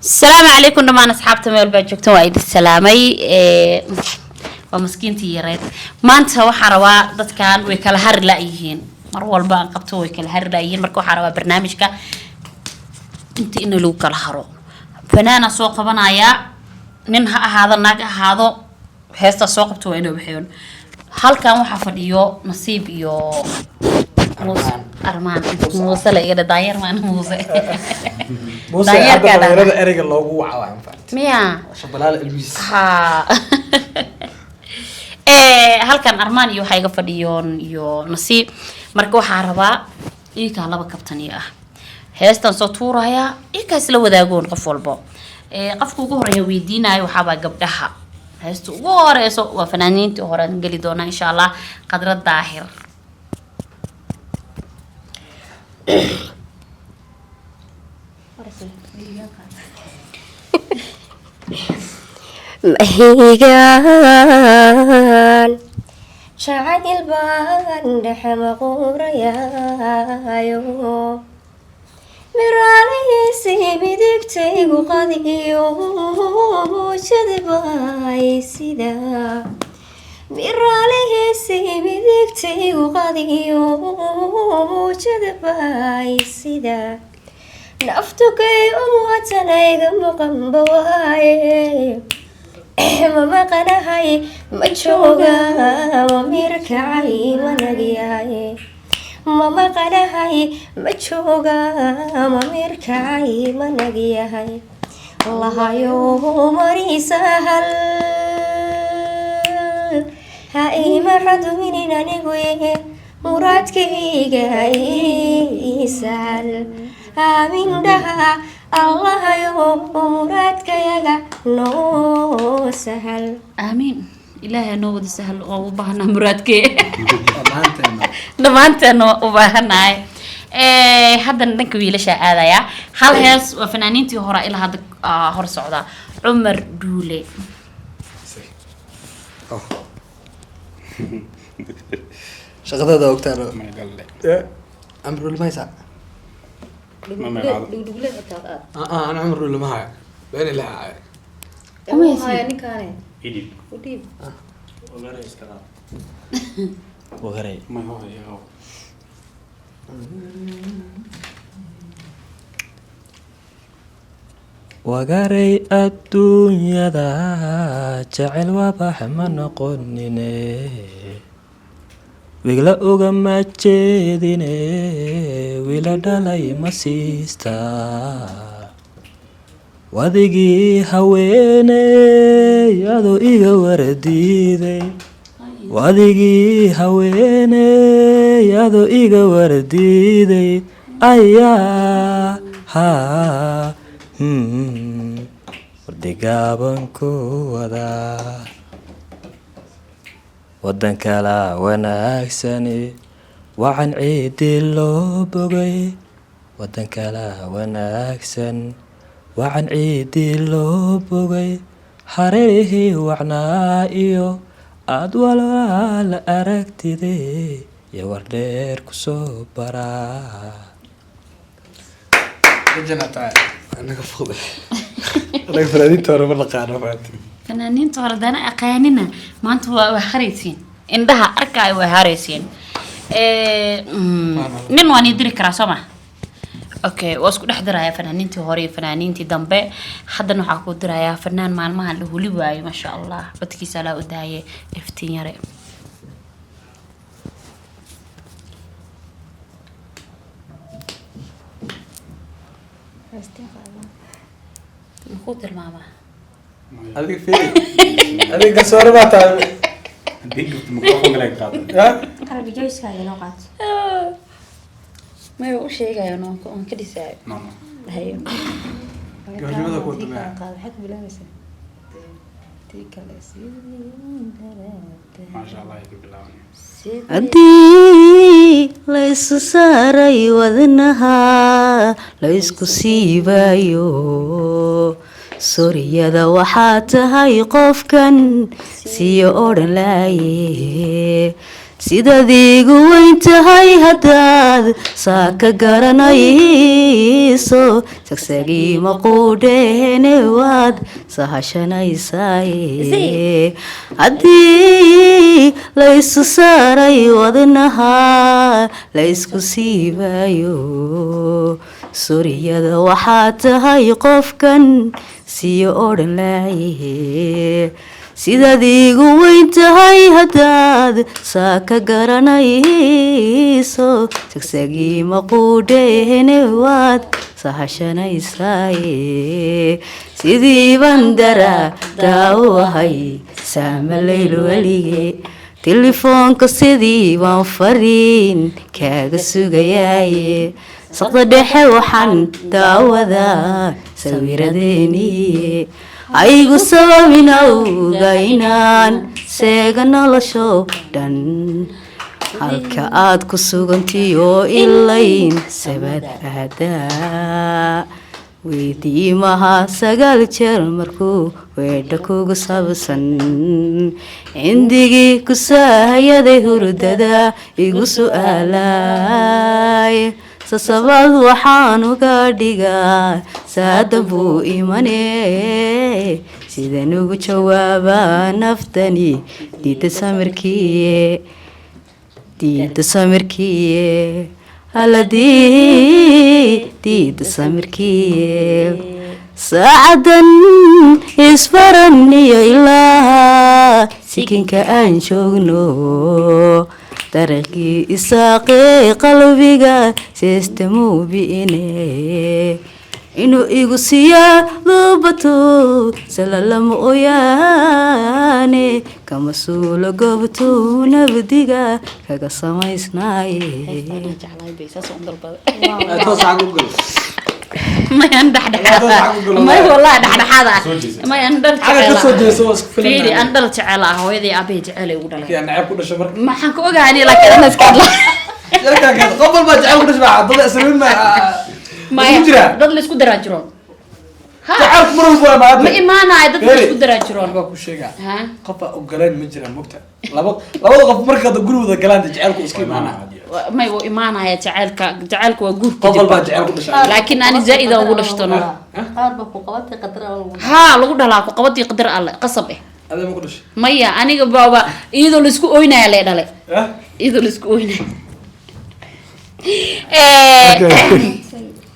Asalaamu calaykum dhammaan asxaabta meel baa joogtan, waa idin salaamay. Waa maskiintii yareed. Maanta waxaa rabaa, dadkan way kala hari la-yihiin, mar walba aan qabto way kala hari la-yihiin. Marka waxaa rabaa barnaamijka inta in lagu kala haro. Fanaana soo qabanayaa, nin ha ahaado, naag ha ahaado, heestaa soo qabto waa inuu bixiyon. Halkan waxaa fadhiyo Nasiib iyo Muuse Armaan. Muuse la iga daanyar maan Muuse. Muuse. Daanyeerka hadda dhan. Dhalinyarada ereyga loogu waca waa infact miya? Shabalaal Elbiis. Ha, halkan Armaan iyo waxaa iga fadhiyoon iyo Nasiib. Marka waxaa rabaa iikaa laba kabtan iyo ah heestan soo tuurayaa, iikaa isla wadaagoon qof walbo. Qofka ugu horeeya weydiinayo waxaabaa gabdhaha heesta ugu horeyso waa fanaaniintii hore aan geli doonaa insha Allah, Qadra Daahir. Mahigaan jacayl baan dhexe maquurayaayo, miraalihiisii midigtaygu qadiyo muujadbay sida, miraalihiisii midigtaygu qadiyo muujadbay sida, naftukay umuhatanayga maqanba waaye, ma maqanahay, ma jooga, ma mirkacay, ma nagyahay, ma maqanahay, ma jooga, ma mirkacay, ma nagyahay, lahayo marisahal ha ima xaduminin anigu muraadkayga isahal, aamin dhaha, Allahayo muraadkayaga noo sahal. Aamiin, Ilaahay noo wada sahal oo u baahanaa muraadkee. Dhammaanteena. Dhammaanteen waa u baahanahay. Haddana dhanka wiilasha aadaya. Hal hees waa fanaaniintii hore ilaa hadda hor socda, Cumar Duule. Oh. Shaqadada ogtaan. Magalle. Cumar Duule ma haysaa? Ma magacaabo. Dhugdhugle xitaa aad. Ah, ana Cumar Duule ma hayo, been ilaha. Haya ninkaane. Idib. U dhiib. Wagaray. Ma hooyo. Wagaray adduunyada jecel wabax ma noqonine, wigla ugama jeedine, wila dhalay ma siista, wadigii haweeney adoo iga wardiiday, wadigii haweeney adoo iga wardiiday, ayaa ha wardigaaban ku wadaa, wadan kala wanaagsani wacan ciidii loo bogay, wadan kala wanaagsan wacan ciidii loo bogay, hareerihii wacnaa iyo aad walaala aragtide iyo wardheer kusoo baraa. Rajana tahay anaga fuqday, anaga fanaaniinta hore ma naqaano fahanti. Fanaaniinta hore dana aqaanina, maanta waa haraysiin, indhaha arkaayo waa haraysiin. Nin waan ii diri karaa soo ma? Okay, waa isku dhex dirayaa fanaaniintii hore iyo fanaaniintii dambe. Haddana waxaa ku dirayaa fanaan maalmahan la huli waayo, maasha Allah, codkiisa laa u daaye, Iftiin Yare. Muxuu tilmaamaa? Adiga fiiri, adiga garsoore baa tahay. Haddii gubto microphone kale qaado. Ha? Qalbi joyskaaga inoo qaato. Maya, u sheegayo waan ka dhisaayo. No, no. Hayo. Gabadhnimada ku wadamaya. Maxay ku bilaabaysaa tii kale? Maasha Allah ay ku bilaaban. Haddii la isu saaray wadnaha la isku siibayo, Suuriyada waxaa tahay qofkan siiyo odhan laaye. Sidaad iigu weyn tahay haddaad saa ka garanayso, sagsagiima quudheene waad sahashanaysaye. Haddii laysu saaray wadnaha, laysku siibayo suriyada, waxaa tahay qofkan siyo odhan laaye. Sidaad iigu weyn tahay haddaad saa ka garanayso, sagsagiima quudheene waad sahashanaysaye. Sidii baan daraa u ahay saamalayl welige, telefoonka sidii baan fariin kaaga sugayaaye. Saqda dhexe waxaan daawadaa sawiradeeniye, aygu sababin awga inaan seega nolosho dhan. Halka aad ku sugantiyo ilayn sabad aadaa weydiimaha 9 jeer markuu weedha kugu saabsan, cindigii ku saahayaday hurdada igu su'aalay. Sasabad waxaan uga dhigaa saadan buu imane, sidaan ugu jawaabaa naftani diida samirkiye, diida samirkiye, haladii diida samirkiye. Saacadan isfaraniyo ilaa sikinka aan joogno, dariiqii isaaqee qalbiga seestamuubiine, inuu igu siiyaa duubato salalama oyaane, kama suulo goobtu nabdiga kaga samaysnaaye. Toos xag u gal. Mayan dhexdhexaad, may wallahi dhexdhexaad ah, may an dhal. Xagga ka soo jeeso, waa isku filan. Fiiri, an dhal jecel ah, hooyadii aabahey jecel ay ugu dhaleen. Yaa nacab ku dhashay marka? Maxaan ka ogahay ani? Laakiin ana iska hadla. Yarkaan ka qof walba jecel ku dhashay baa dad isla ma Maya. isku jira. Dad la isku daraa jiroon. Ha. Jacaylku mar walba waa maadle. Ma imaanayo dad la isku daraa jiroon. Waxbaa ku sheegaa. Ha. Qof aan ogoleen ma jiraan, mogta laba labada qof marka hadda guri wada galaan dee jacaylku iska imaanaa. May, wuu imaanaya jacaylka. Jacaylka waa guurka. Qof walbaa jacayl ku dhashay. Laakiin ani zaa-id aan ugu dhashtano. Qaar baa ku qabatay qadar lagu Haa, lagu dhalaa ku qabadii qadar Alle qasab eh. Adee ma ku dhashay? Maya, aniga baaba iyadoo laisku oynaya lee dhalay. Eh? Iyadoo laisku oynaya.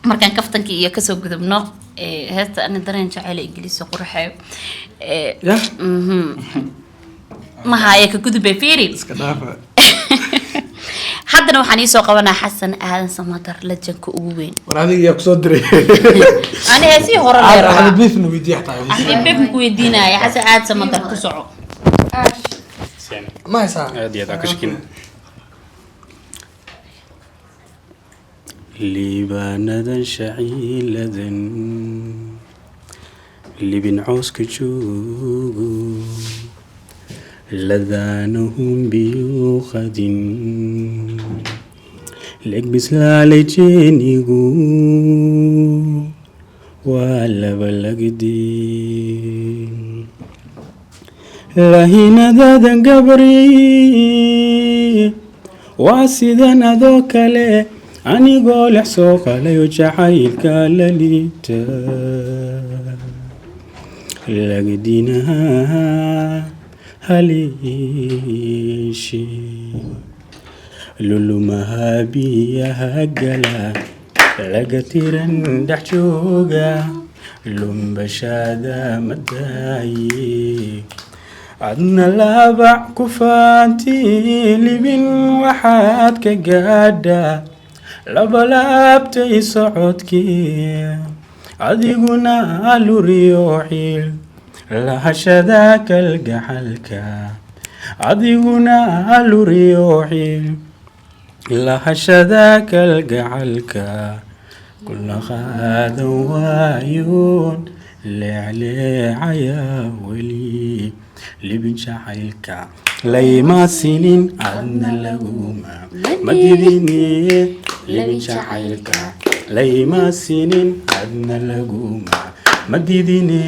Markaan kaftankii iyo kasoo gudubno, heesta ani dareen jacayl ingiliisi qurxeeyo. Ya. Mahaya ka gudube, fiiri. Iska dhaafa. Haddana waxaan iisoo qabanaa Xasan Aadan Samadar, lejanka ugu weyn. War adiga yaa kusoo diray? Ani heesihii hore lee rabaa. Axmed Beefna weydiiya xataa. Axmed Beef ku weydiinaya. Xasan Aadan Samadar, ku soco. Ma haysaa? Aad iyo aad aan ka shakin. Liibaanadan shaciiladan libin cooska joogo, ladaanahum biyuqadin leg bislaalay jeenigu waa laba lagdin lahinadadan gabri waa sidan adoo kale, anigoo lex soo qalayo jacaylka la liita lagdinaha haliishi lulumaha biyaha gala laga tiran dhex jooga lumbashaada madaaye, adna laabac ku faanti libin waxaad ka gaadha labalaabtay socodkii, adiguna luriyo xiil lahashada kalgacalka, adiguna luriyo xiil lahashada kalgacalka kula qaadan waayuun leecleecaya weli libin jacaylka layma sinin, adna laguma madidine libin jacaylka layma sinin, adna laguma Ma didine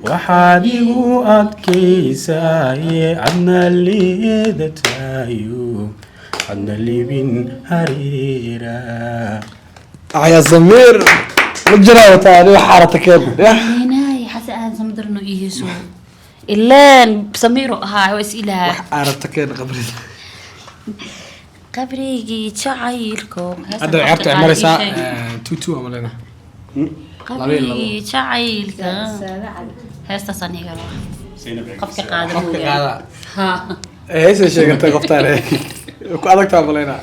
waxaad igu adkaysaaye, adna liidatayo, adna libin hariira. Aya Samiir ma jiraa wataa ani waxaa rabta keen. Neenaay Xasan Aadan Samadarno iyo heeso ilaan Samiiro ahaa waa is ilaha. Waxaa rabta keen qabrida. Qabrigii jacaylko. Hadda ciyaarta ay maraysaa 2-2 ama leena 2-2. Qabrigii jacaylka heestaas aniga qofka qaada. Qofka qaada. Ha. Heesay sheegatay qoftaan ku adagtaa maleyna.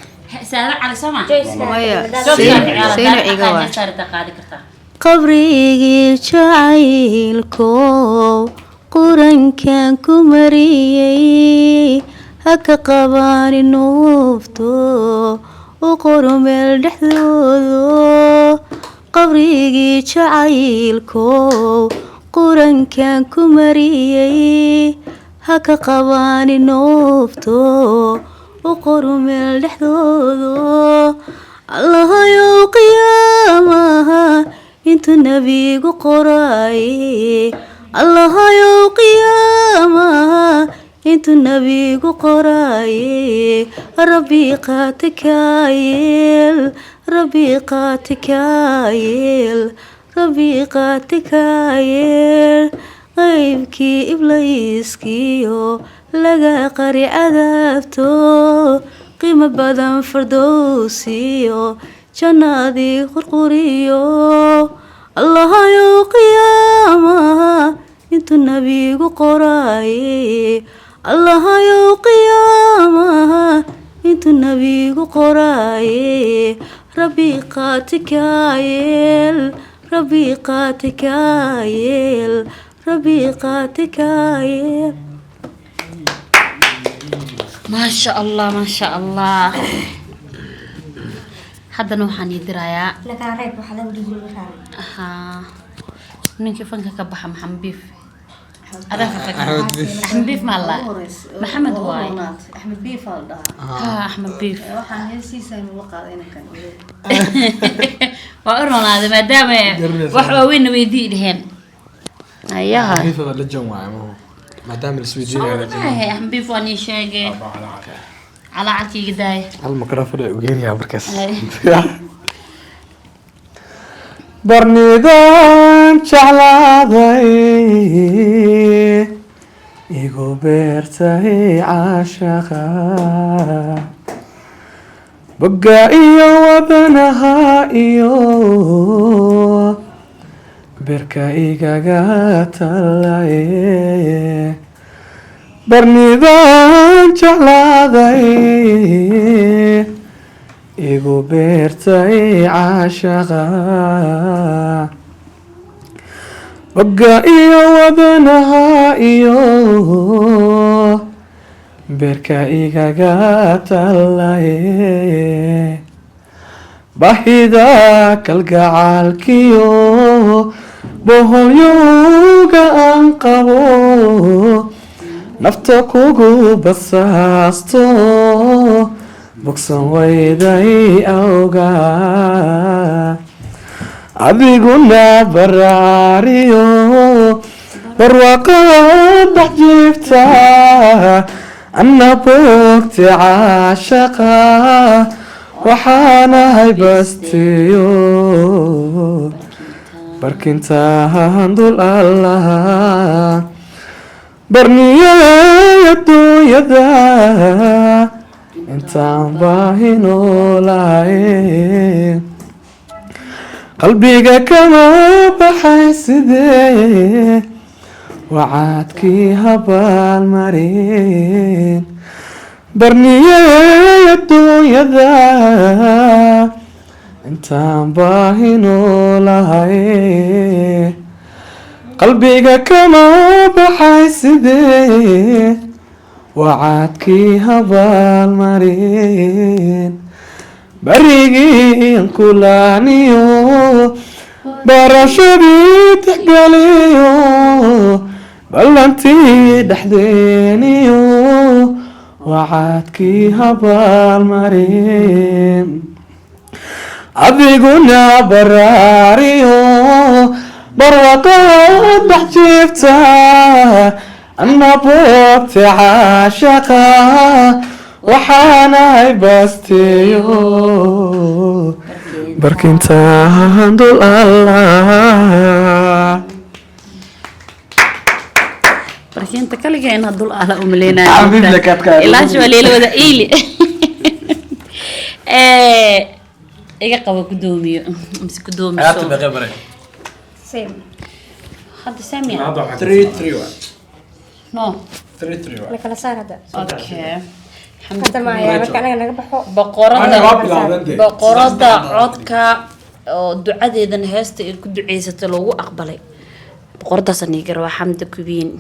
Saada Cali sama. Maya, Sayna Sayna iga waa. Heestaarita qaadi kartaa. Qabrigii jacaylko qurankan ku mariyey, ha ka qabaani nuufto, u qoro meel dhexdoodo. Qabrigii jacaylko qurankan ku mariyey, ha ka qabaani nuufto, u qoro meel dhexdoodo. Allahayow qiyaamaha intuu nebigu qoray, Allahayow qiyaamaha intuu nebigu qoray, Rabbi qaatikayel, Rabbi qaatikayel, Rabbi qaatikayel. Qaybkii iblayskiyo laga qari cadaabto, qiimo badan fardowsiyo jannadii qurquriyo. Allahayow qiyaamaha intuu nebigu qoray, Allahayow qiyaamaha intuu nebigu qoray, Rabbi qaatikayel, Rabbi qaatikayel, Rabbi qaatikayel. Maasha Allah, maasha Allah. Haddana waxaan ii dirayaa Nakala reeb waxaa lagu dhihi markaa. Haa, ninkii fanka ka baxa, Maxamed Biif. Adaa fanka ka baxa. Axmed Biif maa la Maxamed waaye. Axmed Biif aa la dhahaa. Haa, Axmed Biif. Waxaan heesiisa nula qaaday inankan. Waa u roonaaday maadaama Garanaysaa. wax waaweynna weydii dheheen ayaha. Xariifada lejan waaye mahu maadaama la isweydiinayo legend. Maahe, Axmed Biif waan ii sheegay calacalkayga daaya. Hal microphone ay ugeynaya markaas. Ay. Barnidan jeclaaday igu beertay caashaqa, bogga iyo wadanaha iyo beerka igaga talaye. Barnidan jeclaaday igu beertay caashaqa, bogga iyo wadanaha iyo beerka igaga talaye. Baahida kalgacaalkiyo boholyowga aan qabo, nafta kugu basaasto, bogsan wayday awga. Adiguna baraariyo barwaaqada dhex jiifta, anna bogti caashaqa waxaanahay bastiyo barkintahan dul Allaha. Barniyay adduunyada intaan baahinolahay, qalbiga kama baxay sidee wacaadkii habaalmarin. Barniyay adduunyada intaan baahinolahay, qalbiga kama baxay sidee wacaadkii habaalmarin. Barigii kulaaniyo barashadii tixgeliyo, ballantii dhexdeeniyo wacaadkii habaalmarin. Adiguna baraariyo Barwaaqaad dhex jiifta, anna boobta caashaqa waxaanahay baasteeyo barkintaan dul Allah. Barkinta kaliga inaad dul ala Xabiib lakaad. Ilaa waa leela wada iili. Iga qabo gudoomiyo mise gudoomiso? Same. Hadda samia. 3-3 waa. No. 3-3 waa. La kala saar hadda. Okay. Hadda maaya marka anaga naga baxo. Boqorada. Waa bilowdan dee. Boqorada codka oo ducadeedana heesta ay ku duceysata loogu aqbalay, boqoradaas aniga waa Xamda Kubiin.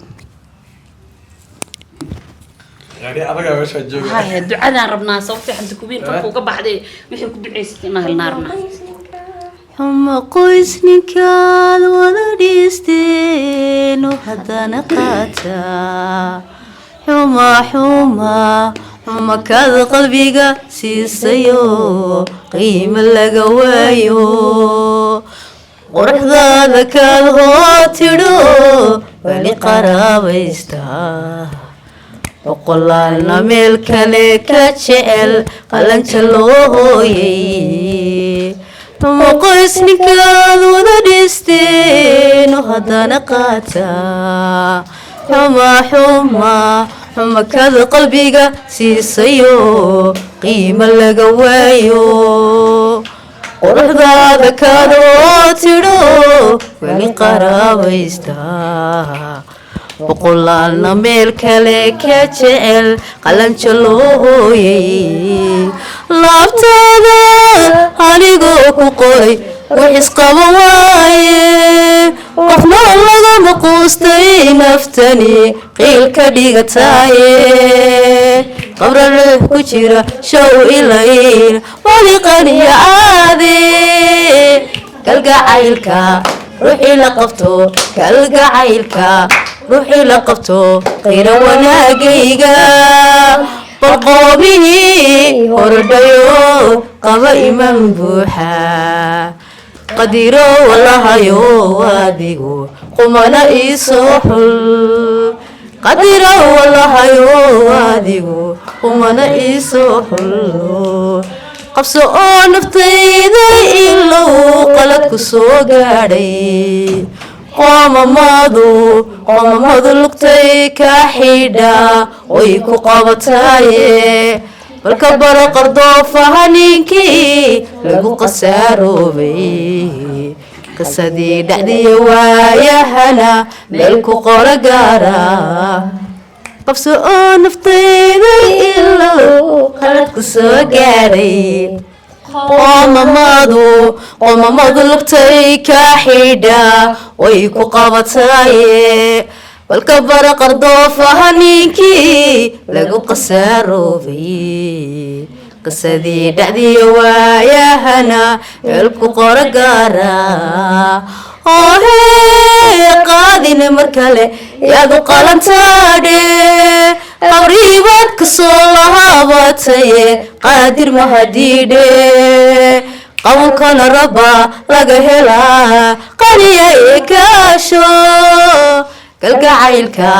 Yani adagaa meeshaa jooga. Haya, ducadaan rabnaa, sababtay Xamda Kubiin fanka uga baxday, wixii ku duceysatay inaan helnaa rabnaa. Xuma qoys ninkaad wada dhiisteen oo haddana qaataa, xuma xuma xuma kaad qalbiga siisayo, qiimo laga waayo, quruxdaada kaad hoo tidho weli qaraabaystaa, boqolaalna meel kale ka jecel, qalanja loo hooyay. Xumo qoys ninkaad wada dhisteen oo haddana qaataa, xuma xuma xuma kaad qalbiga siisayo, qiimo laga waayo, quruxdaada kaad oo tidho weli qaraabaystaa, boqolaalna meel kale ka jecel, qalanja loo hooyay. Laabtaada anigoo ku qoray wix isqaba waaye, qofna lagama quustay, naftani qiil ka dhigataaye, qabra ruux ku jira show ilayn wali qaniya caade. Kalgacaylka ruuxii la qabto, kalgacaylka ruuxii la qabto, qiira wanaagayga, balqoomihii hordhayo qaba iman buuxa, qadiro walahayo adigu qumana iisoo xul, qadiro walahayo adigu qumana iisoo xul. Qabso oo naftayda ilow qalad ku soo gaadhay, qoomamadu qoomamadu lugtay ka xidha way ku qabataaye, balka baro qardoofaha ninkii lagu khasaaroobay, qisadii dhacdiya waayahana meel ku qoro gaara. Qabso oo naftayda ilow qalad ku soo gaadhay, qoomamadu qoomamadu lugtay ka xidha way ku qabataaye, balka bara qardoofaha ninkii lagu khasaaroobay, qisadii dhacdiya waayahana meel ku qoro gaara. Oohe qaadine mar kale yaad u qalantaadhe, qabriibaad kasoo lahaabatay, qaadir mahadiidhe, qawlkana rabba laga helaa, qaniya ee kaasho. Kalgacaylka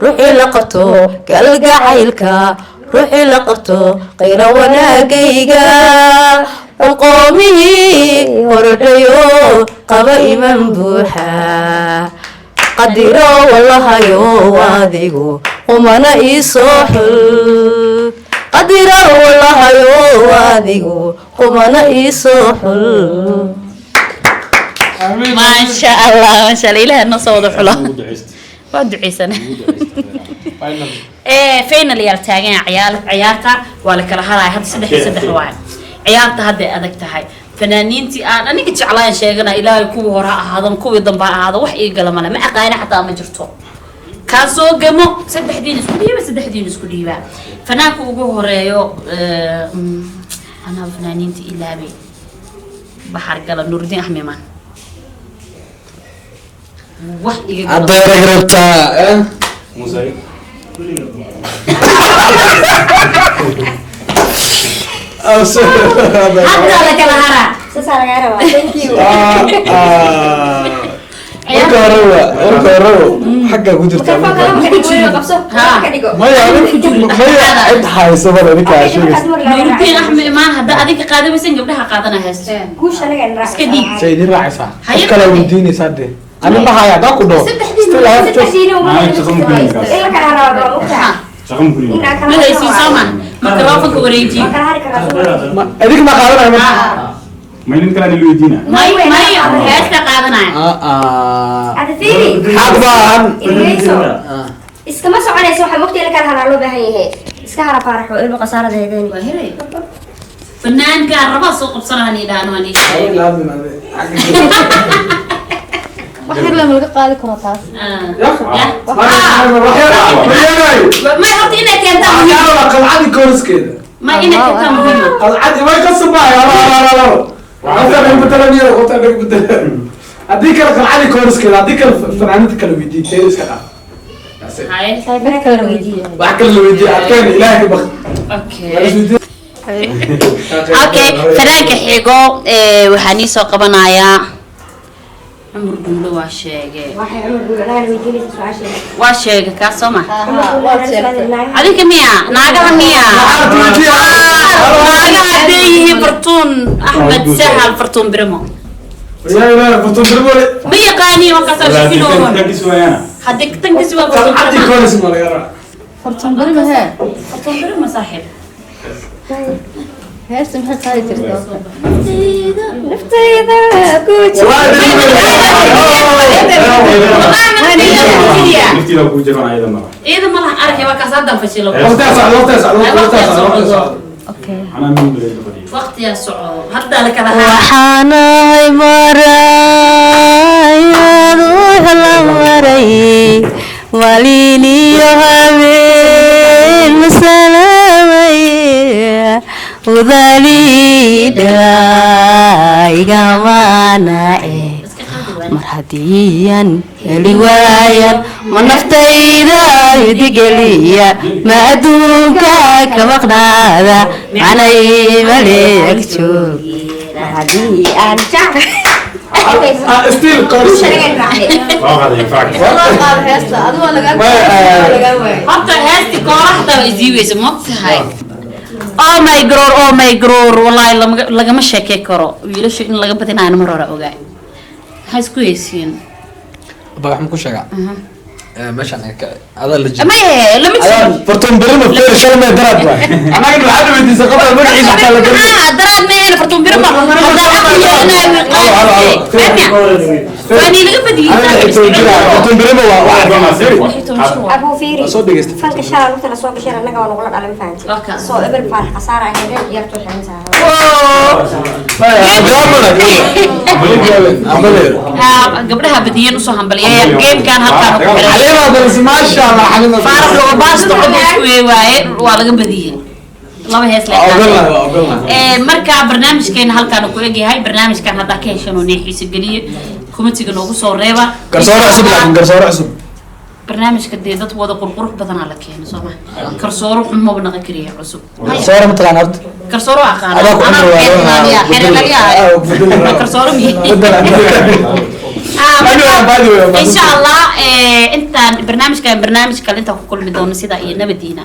ruuxii la qabto, kalgacaylka ruuxii la qabto, qayra wanaagayga, balqoomihii hordhayo qaba iman buuxa, qadiro walahayo adigu qumana iisoo xul, qadiro walahayo adigu qumana iisoo xul. Maasha Allah, maasha Allah, Ilaah noo soo wada xulo. Waa duceysana. Final yaal taagan ciyaar, ciyaarta waa la kala haraya hadda, 3-3 waaye ciyaarta. Hadday adag tahay fanaaniintii aan aniga jeclaan sheegana, Ilaahay kuwii hore ha ahaadan, kuwii dambe ha ahaado, wax ii gala male, ma aqaani xataa ma jirto. Kaa soo gamo, saddexdiin isku dhiiba, saddexdiin isku dhiiba. Fanaanka ugu horeeyo, anaa fanaaniinta ilaabay, baxar gala Nurudiin Axmiman wax iga galo. Hadday rag rabtaa, eh? Hadda la kala haraa. Saasaa lagaa rabaa. Thank you. Ah, ah. Marka horeba, marka horeba xagga ku jirta. Qabso ka dhigo. Maya, maya, cid hayso bal idinka aa sheegaysa. Nuuruddin Axmed imaan, hadda adinka qaadan gabdhaha qaadana heesto. Guusha anaga in Iska dhiib. Say idin raacaysaa. Haye. Qof kale weydiinaysaa dee. Ani ma haya haddaan ku dhaho. Still I have choice. In la kala haro waa mugtaha. Shaqo ma kulin. Ma haysiin soo ma mikrofonka wareejiye. Waa kala hari karaa. Idinka ma qaadanaya marka? Ma nin kale la weydiina. May, may, heesta qaadanaya. Ah, ah. Hada fiiri. Xaq baahan. Ilmeyso. Iskama soconayso, waxaa mugta in la kala haraa loo baahan yahay. Iska hara Faaraxo ilmo khasaarada heedeen. Waa helay fanaanka rabaa soo qabsanaa ni dhaano ani. Wax yar lama laga qaadi karo taas. May, horta inay keentaa muhiim. Qalcadi kooriskeeda. May, inay keentaa muhiim. Qalcadi way ka subaay. Halo, halo, halo. Qofta naga bedelan iyo qofta naga bedelan. Haddii kale qalcadi kooriskeeda, haddii kale fanaaniinta kale weydii, teeda iska dhaaf. That's it. Haye. Mid kale la weydiiyo. Wax kale la weydiiyo adkeyn, Ilaahay ka baq. Okay, okay, fanaanka xigo waxaa nii soo qabanayaa Cumar Dhuulo, waa sheege. Waxay Cumar Dhuulo anaga weydiinaysa su-aasheeda. Waa sheege kaas soo ma? Cumar Dhuulo Waad anaga sheegtay. su-aasheeda. Adinka miya naagaha miya? Naagaha hadday yihiin Fartuun Axmed Sahal, Fartuun Birimo. Yaa Ilaahay, Fartuun Birmole. Ma yaqaani wakaasa shifilo. Tankiis waayana. Haddii tankisi waa Fartuun Qalcadi Birimo. kooris ma laga rabaa. Fartuun Birimo hee. Fartuun Birimo saaxiib. Heesta maxay qaadi jirtaa? Naftayda ku Naftiida ku jiraan ayada mara. Iyada ma laha arkay, waa kaas haddan fashilo. Waqtigaa socdo, waqtigaa socdo, waqtigaa socdo, waqtigaa socdo. Okay. Anaa min bilay fadhiyo. Waqtiyaa soco haddaa la kala haa. Waxaanahay marayaan la maray maalin iyo habeen masalaamay udalida igamanace. Iska qaadi waay. Mar haddiiyan heli waayan, ma naftayda idigeliya, ma adduunka ka maqnaada macnay maleeg joog. Mar haddii aan jecel. Ah, still kooris. Guusha anaga in raacday. Waa qaaday faak. Waa qaad heesta, adigu waa lagaa Maya, lagaa waayay. Horta heesti kooraha xataa waa isiiweysa, ma ogtahay? Oh my god, oh my god, wallahi lagama sheekey karo wiilasha in laga badinayo mar hore ogaay. Maxaa isku heysiin? Ba waxaan ku sheegaa. Meeshaan ay ka adaa la jiro. Maye, lama Adaa jiro. Fartuun Birimo feer shalmay daraad waay. Annaga waxaad weydiisay qofka magaciisa xataa la garanay. Ah, daraad meena Fartuun Birimo haddaa caqli yeelanayo way qaadisay. Waa nii laga badiyey. Aniga 16 jir ah, Fartuun Birimo waa arkay. Abuu fiiri. Waa soo dhegeystay. Fanka shalaa lugta la soo gashay annaga waa nagula dhalay, ma fahanti? Waa kaas. Soo ebel Faarax khasaara ahaydeen ciyaartu waxay tahay. Maya, jawaab ma leh. Ambale. Ah, gabdhaha badiyeen usoo hambaliyaya, gamekan halkaan ku xiray. Xaliima dalis, maasha Allah, Xaliima. Faarax lagu baasto cod isku waaye, waa laga badiyey laba hees. Waa ogolnahay, waa ogolnahay. Marka barnaamijkeena halkaan ku egyahay. Barnaamijkan haddaa ka heshan oo nee xiisa geliye, commentiga noogu soo reeba. Garsoore cusub, laakiin garsoore cusub. Barnaamijka dee dad wada qurqurux badanaa la keeno soo ma? Garsooro xumaba naqan kariya cusub. Garsoore ma taqaan horta? Garsooro aqaana. Adaa ku anaa cumri waa. xeelaliyaa garsooro miye? Bedel. Ah, By the way, insha Allah, intaan barnaamijkan barnaamij kale intaan ku kulmi doono, sidaa iyo nabadiina.